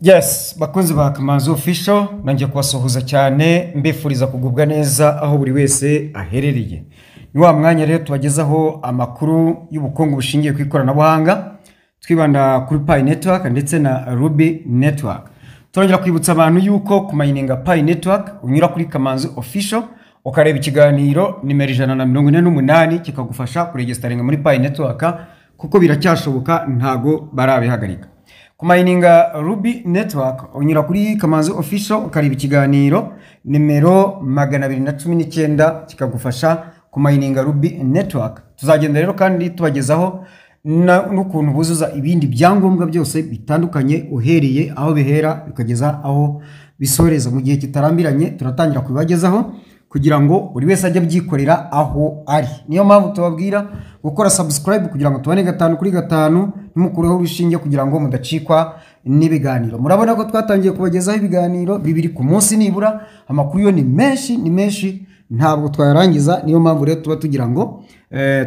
Yes, bakunzi ba Kamanzi Official, nanjye kubasuhuza cyane, mbifuriza kugubwa neza aho buri wese aherereye. Ni wa mwanya rero tubagezaho amakuru y'ubukungu bushingiye ku ikoranabuhanga, twibanda kuri Pi Network ndetse na Ruby Network. Turongera kwibutsa abantu yuko kumayininga Pi Network unyura kuri Kamanzi Official, ukareba ikiganiro nimero 148, kikagufasha kuregisitaringa muri Pi Network, kuko biracyashoboka, ntago barabihagarika. Kumayininga Ruby Network unyura kuri Kamanzi Official, ukareba ikiganiro nimero 219, kikagufasha kumayininga Ruby Network. Tuzagenda rero kandi tubagezaho n'ukuntu buzuza ibindi byangombwa byose bitandukanye, uhereye aho bihera bikageza aho bisoreza. Mu gihe kitarambiranye turatangira kubibagezaho kugira ngo buri wese ajye abyikorera aho ari. Niyo mpamvu tubabwira gukora subscribe kugira ngo tubone gatanu kuri gatanu, ntimukureho urushinge kugira ngo mudacikwa n'ibiganiro. Murabona ko twatangiye kubagezaho ibiganiro bibiri ku munsi nibura. Amakuru yo ni menshi, ni menshi, ntabwo twayarangiza. Niyo mpamvu rero tuba tugira ngo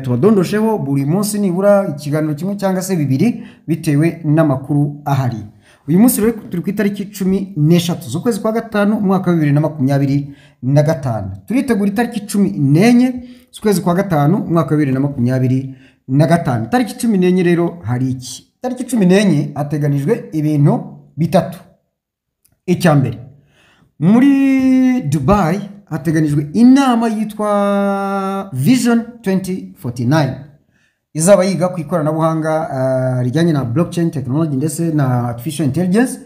tubadondosheho buri munsi nibura ikiganiro kimwe cyangwa se bibiri, bitewe n'amakuru ahari. Uyu munsi rero turi ku itariki 13 z'ukwezi kwa gatanu, umwaka wa 2025. Turitegura itariki 14 z'ukwezi kwa gatanu, umwaka wa 2025. Itariki 14 rero hari iki? Itariki 14 hateganijwe ibintu bitatu. Icya mbere, muri Dubai hateganijwe inama yitwa Vision 2049, izaba yiga ku ikoranabuhanga rijyanye na blockchain technology ndetse na artificial intelligence.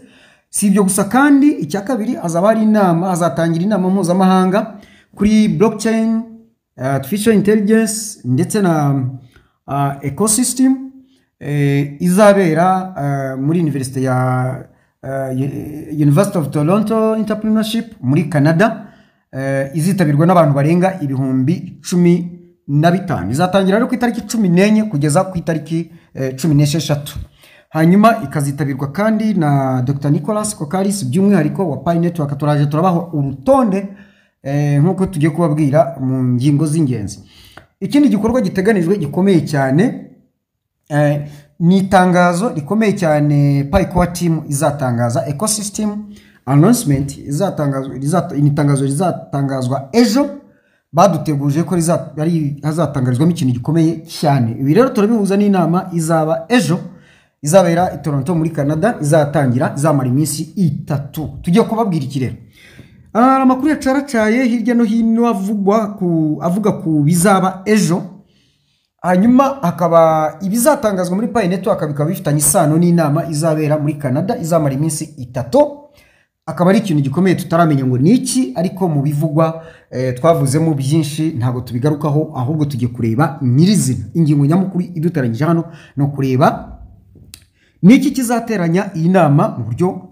Si ibyo gusa kandi, icya kabiri, hazaba hari inama, hazatangira inama mpuzamahanga kuri blockchain, artificial intelligence ndetse na ecosystem, izabera muri university ya University of Toronto Entrepreneurship muri Canada, izitabirwa n'abantu barenga 15,000. Izatangira rero ku itariki 14 kugeza ku itariki 16. Hanyuma ikazitabirwa kandi na Dr Nicolas Kokaris, by'umwihariko wa Pi Network. Turaje turabaho urutonde nk'uko tugiye kubabwira mu ngingo z'ingenzi. Ikindi gikorwa giteganijwe gikomeye cyane ni itangazo rikomeye cyane Pi Core Team izatangaza, ecosystem announcement izatangazwa, ni itangazo rizatangazwa ejo. Baduteguje ko hazatangarizwamo ikintu gikomeye cyane. Ibi rero turabihuza n'inama izaba ejo, izabera i Toronto muri Canada, izatangira, izamara iminsi 3. Tugiye kubabwira iki rero? Amakuru yacaracaye hirya no hino avuga ku bizaba ejo, hanyuma hakaba ibizatangazwa muri Pi Network, bikaba bifitanye isano n'inama izabera muri Canada izamara iminsi 3, akaba ari ikintu gikomeye tutaramenya ngo ni iki. Ariko mu bivugwa twavuzemo byinshi, ntabwo tubigarukaho, ahubwo tugiye kureba nyirizina. Ingingo nyamukuru iduteranyije hano ni ukureba ni iki kizateranya iyi nama mu buryo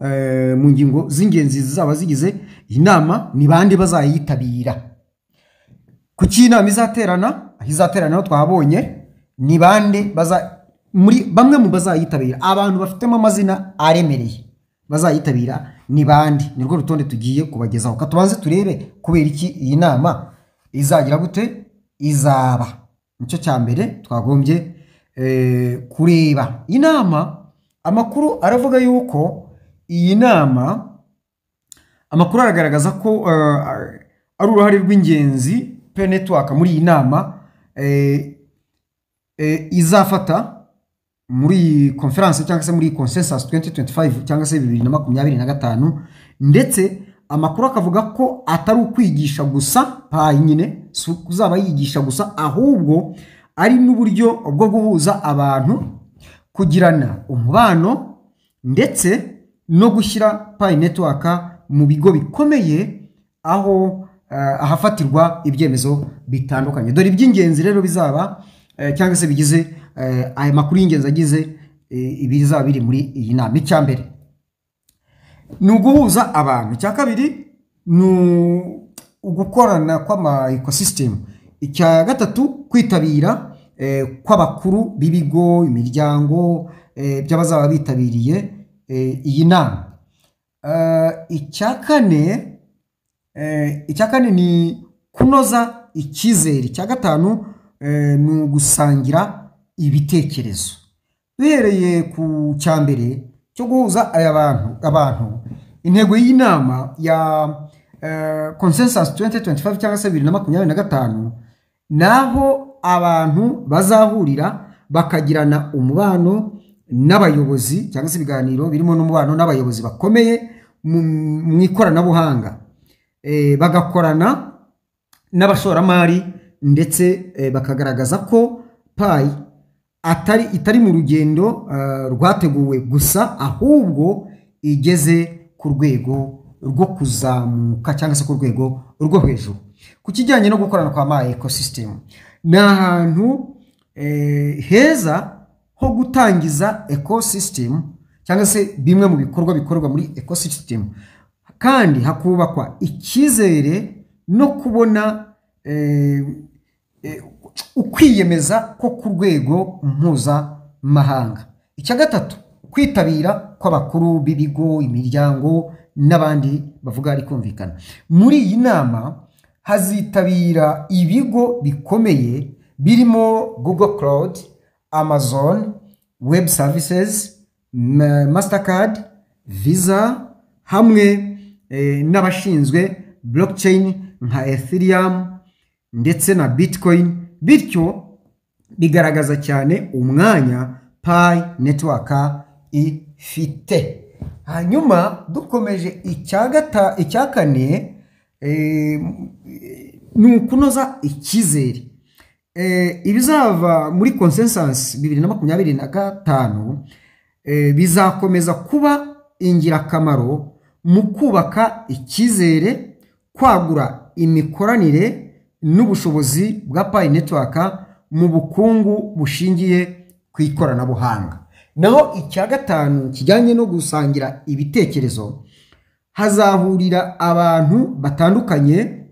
mu ngingo z'ingenzi zizaba zigize iyi nama, ni bande bazayitabira, kuki inama izaterana, aho izaterana twahabonye, ni bande baza muri bamwe mu bazayitabira, abantu bafitemo amazina aremereye bazayitabira ni bande. Nirwo rutonde tugiye kubagezaho. Katubanze turebe kubera iki iyi nama izagira gute, izaba. Nicyo cya mbere twagombye kureba. Inama, amakuru aravuga yuko iyi nama, amakuru aragaragaza ko ari uruhare rw'ingenzi Pi Network muri iyi nama izafata muri iyi conference cyangwa se muri iyi consensus 2025 cyangwa se 2025. Ndetse amakuru akavuga ko atari ukwigisha gusa Pi nyine, si uzaba yigisha gusa, ahubwo ari n'uburyo bwo guhuza abantu, kugirana umubano, ndetse no gushyira Pi Network mu bigo bikomeye, aho ahafatirwa ibyemezo bitandukanye. Dore iby'ingenzi rero bizaba cyangwa se bigize aya makuru y'ingenzi agize ibizaba biri muri iyi nama. Icya mbere ni uguhuza abantu, icya kabiri ni ugukorana kw'ama ecosystem, icya gatatu kwitabira kw'abakuru b'ibigo, imiryango by'abazaba bitabiriye iyi nama. Icya kane ni kunoza icyizere, icya gatanu ni ugusangira ibitekerezo. Duhereye ku cya mbere. cyo guhuza aya bantu, intego y'inama ya Consensus 2025 cyangwa se 2025, naho abantu bazahurira bakagirana umubano n'abayobozi cyangwa se ibiganiro birimo n'umubano n'abayobozi bakomeye mu ikoranabuhanga, bagakorana n'abashoramari, ndetse bakagaragaza ko Pi atari itari mu rugendo rwateguwe gusa, ahubwo igeze ku rwego rwo kuzamuka cyangwa se ku rwego rwo hejuru. Ku kijyanye no gukorana kwa ma ecosystem, ni ahantu heza ho gutangiza ecosystem cyangwa se bimwe mu bikorwa bikorwa muri ecosystem, kandi hakubakwa icyizere no kubona ukwiyemeza ko ku rwego mpuzamahanga. Icya gatatu, kwitabira kw'abakuru b'ibigo, imiryango n'abandi bavuga ari kumvikana. Muri iyi nama hazitabira ibigo bikomeye birimo Google Cloud, Amazon Web Services, Mastercard, Visa, hamwe n'abashinzwe blockchain nka Ethereum ndetse na Bitcoin. Bityo bigaragaza cyane umwanya Pi Network ifite. Hanyuma dukomeje, icya kane ni ukunoza icyizere. Ibizava muri Consensus 2025 bizakomeza kuba ingirakamaro mu kubaka icyizere, kwagura imikoranire n'ubushobozi bwa Pi Network mu bukungu bushingiye ku ikoranabuhanga. Naho icya gatanu kijyanye no gusangira ibitekerezo, hazahurira abantu batandukanye,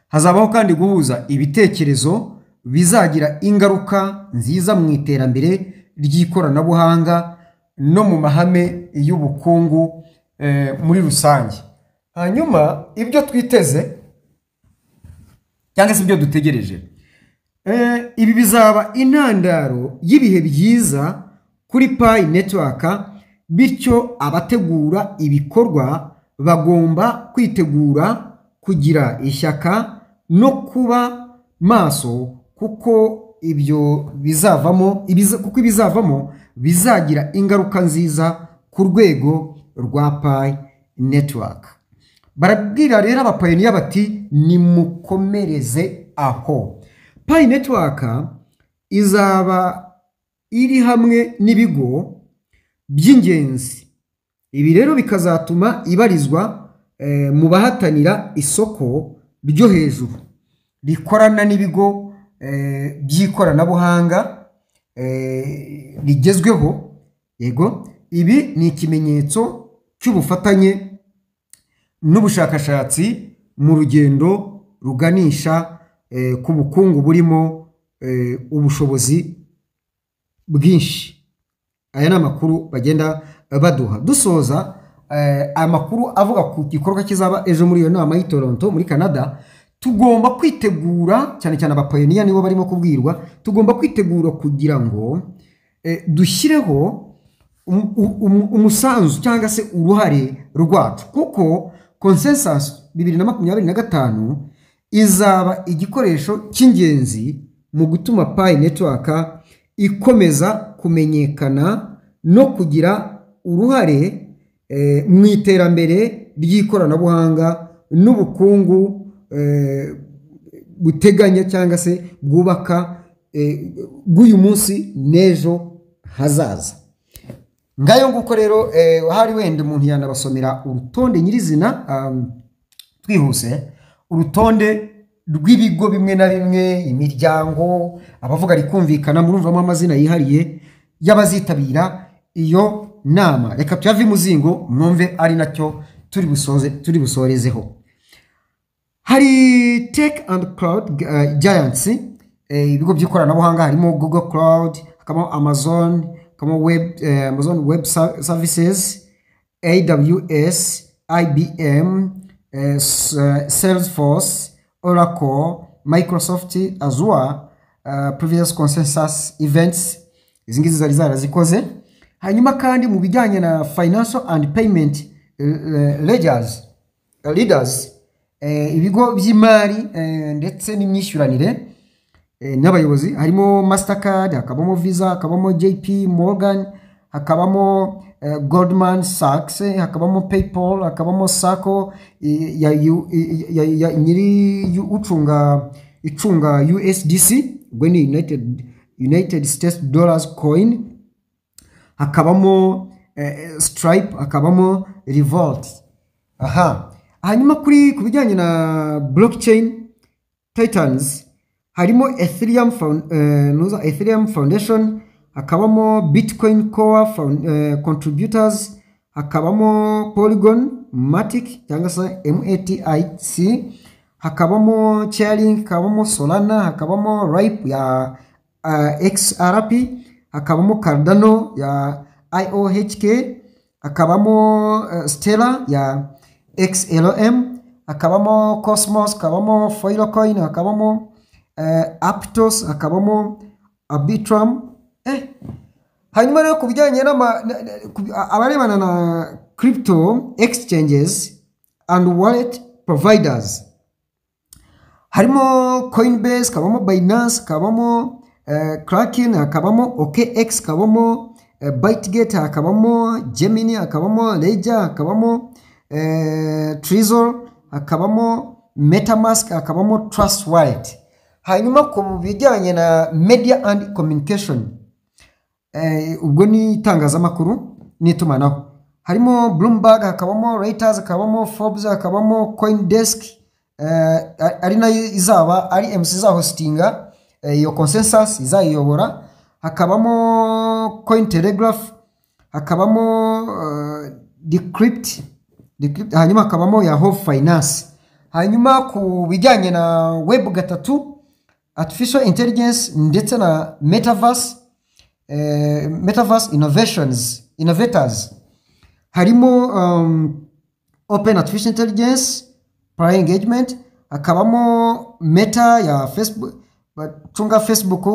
hazabaho kandi guhuza ibitekerezo bizagira ingaruka nziza mu iterambere ry'ikoranabuhanga no mu mahame y'ubukungu muri rusange. Hanyuma ibyo twiteze cyangwa se ibyo dutegereje, ibi bizaba intandaro y'ibihe byiza kuri Pi Network. Bityo abategura ibikorwa bagomba kwitegura kugira ishyaka no kuba maso, kuko ibizavamo bizagira ingaruka nziza ku rwego rwa Pi Network. Barabwira rero abapayiniya bati: "Nimukomereze aho." Pi Network izaba iri hamwe n'ibigo by'ingenzi. Ibi rero bikazatuma ibarizwa mu bahatanira isoko ryo hejuru rikorana n'ibigo by'ikoranabuhanga rigezweho. Yego, ibi ni ikimenyetso cy'ubufatanye n'ubushakashatsi mu rugendo ruganisha ku bukungu burimo ubushobozi bwinshi. Aya ni amakuru bagenda baduha. Dusoza amakuru avuga ku gikorwa kizaba ejo muri iyo nama y'i Toronto muri Canada, tugomba kwitegura, cyane cyane abapayoniya nibo barimo kubwirwa. Tugomba kwitegura kugira ngo dushyireho umusanzu cyangwa se uruhare rwacu, kuko Consensus 2025 izaba igikoresho cy'ingenzi mu gutuma Pi Network ikomeza kumenyekana no kugira uruhare mu iterambere ry'ikoranabuhanga n'ubukungu buteganya cyangwa se bwubaka bw'uyu munsi n'ejo hazaza. Ngayo nguko rero. Hari wenda umuntu yanabasomera urutonde nyirizina, twihuse, urutonde rw'ibigo bimwe na bimwe, imiryango, abavuga rikumvikana. Murumvamo amazina yihariye y'abazitabira iyo nama. Reka tuyave imuzingo mwumve, ari nacyo turi busoze, turi busorezeho. Hari tech and cloud giants, ibigo by'ikoranabuhanga, harimo Google Cloud, hakabamo Amazon, hakabamo Amazon Web Services, AWS, IBM, Salesforce, Oracle, Microsoft Azure, previous Consensus events, izi ngizi zari zarazikoze. Hanyuma kandi mu bijyanye na financial and payment ledgers leaders, ibigo by'imari ndetse n'imyishyuranire n'abayobozi, harimo Mastercard, hakabamo Visa, hakabamo JP Morgan, hakabamo Goldman Sachs, hakabamo PayPal, hakabamo Circle ya nyiri ucunga icunga USDC, ubwo ni United States Dollars Coin, hakabamo Stripe, hakabamo Revolut. Aha hanyuma ku bijyanye na blockchain titans, harimo Ethereum, nuza Ethereum Foundation, hakabamo Bitcoin Core contributors, hakabamo Polygon Matic cyangwa se MATIC, hakabamo Chainlink, hakabamo Solana, hakabamo Ripple ya XRP, hakabamo Cardano ya IOHK, hakabamo Stellar ya XLM, hakabamo Cosmos, hakabamo Filecoin, hakabamo Aptos, hakabamo Arbitrum. Hanyuma rero ku bijyanye abarebana na crypto exchanges and wallet providers, harimo Coinbase, hakabamo Binance, hakabamo Kraken, hakabamo OKX, hakabamo Bitget, hakabamo Gemini, hakabamo Ledger, hakabamo Trezor, hakabamo MetaMask, hakabamo Trust Wallet. Hanyuma ku bijyanye na media and communication, ubwo ni itangazamakuru n'itumanaho, harimo Bloomberg, hakabamo Reuters, hakabamo Forbes, hakabamo CoinDesk, ari nayo izaba ari MC izahostinga iyo consensus, izayiyobora, hakabamo Cointelegraph, hakabamo Decrypt, hanyuma hakabamo Yahoo Finance. Hanyuma ku bijyanye na web 3, artificial intelligence ndetse na metaverse innovations innovators, harimo Open Artificial Intelligence Prior Engagement, hakabamo Meta ya Facebook bacunga Facebook,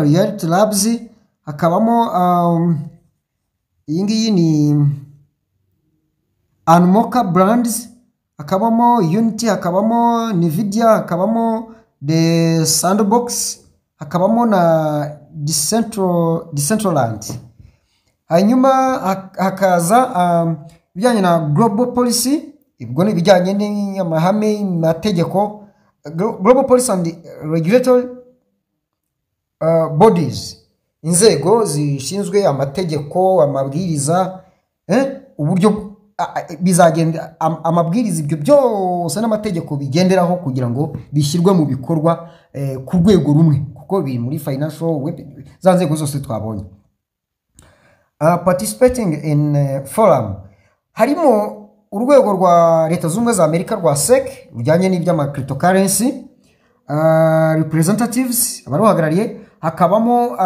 Reality Labs, hakabamo iyi ngiyi ni Animoca Brands, hakabamo Unity, hakabamo Nvidia, hakabamo The Sandbox, hakabamo na Decentraland. Hanyuma hakaza ibijyanye na global policy, ubwo ni ibijyanye n'amahame, amategeko, global policy and regulatory bodies, inzego zishinzwe amategeko, amabwiriza, uburyo bizagenda, amabwiriza, ibyo byose n'amategeko bigenderaho kugira ngo bishyirwe mu bikorwa ku rwego rumwe, kuko biri muri financial web, za nzego zose twabonye. Participating in forum, harimo urwego rwa Leta Zunze Ubumwe za Amerika rwa SEC rujyanye n'iby'ama cryptocurrency representatives, abaruhagarariye, hakabamo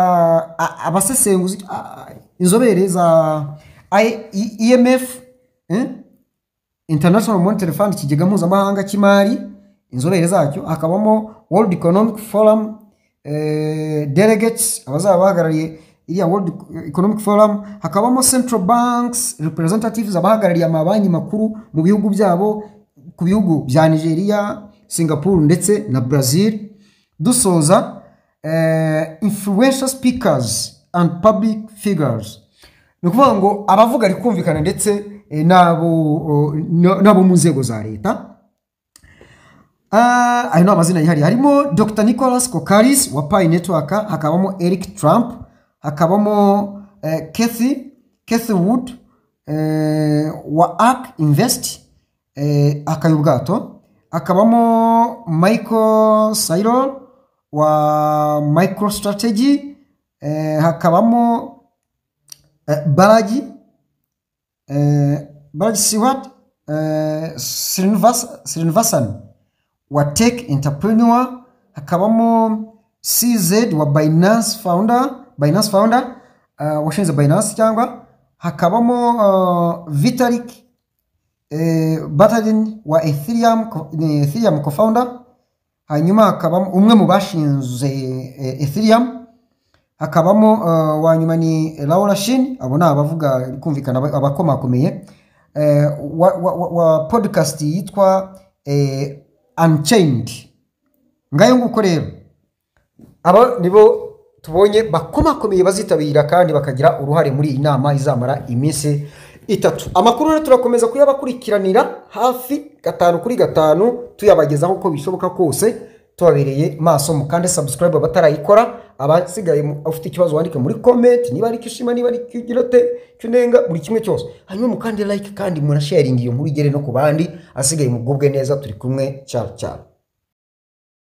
abasesenguzi, inzobere za IMF, International Monetary Fund, ikigega mpuzamahanga cy'imari, inzobere zacyo, hakabamo World Economic Forum delegates, abazaba bahagarariye iriya World Economic Forum, hakabamo central banks representatives, abahagarariye amabanki makuru mu bihugu byabo, ku bihugu bya Nigeria, Singapore ndetse na Brazil. Dusoza, influential speakers and public figures, ni ukuvuga ngo abavuga ari kumvikana ndetse n'abo mu nzego za leta. Ayo ni amazina yihariye, harimo Dr Nicolas Kokkalis wa Pi Network, hakabamo Eric Trump, hakabamo Cathie Wood wa ARK Invest, akaye ubwato, hakabamo Michael Saylor wa MicroStrategy, hakabamo Balaji Siwat Srinivasan wa Tech Entrepreneur, hakabamo CZ wa Binance founder, washinze Binance cyangwa, hakabamo Vitalik Buterin wa Ethereum, ni Ethereum co-founder, hanyuma hakabamo umwe mu bashinze Ethereum, hakabamo Hakabamo wa nyuma ni Laura Shin. Abo ni abavuga kumvikana, abakomakomeye wa podcast yitwa Unchained. Ngayo nguko rero, aba nibo tubonye bakomakomeye bazitabira kandi bakagira uruhare muri iyi nama izamara iminsi 3. Amakuru rero turakomeza kuyabakurikiranira hafi 5 kuri 5, tuyabagezaho uko bishoboka kose, tubabereye maso. Mukande subscribe abatarayikora, abasigaye ufite ikibazo wandike muri comment, niba ari icyo, niba ari icyo te icyo unenga, buri kimwe cyose. Hanyuma mukande like kandi munasharinga iyo nkuru igere no ku bandi. Asigaye mugubwe neza, turi kumwe. Ciao ciao.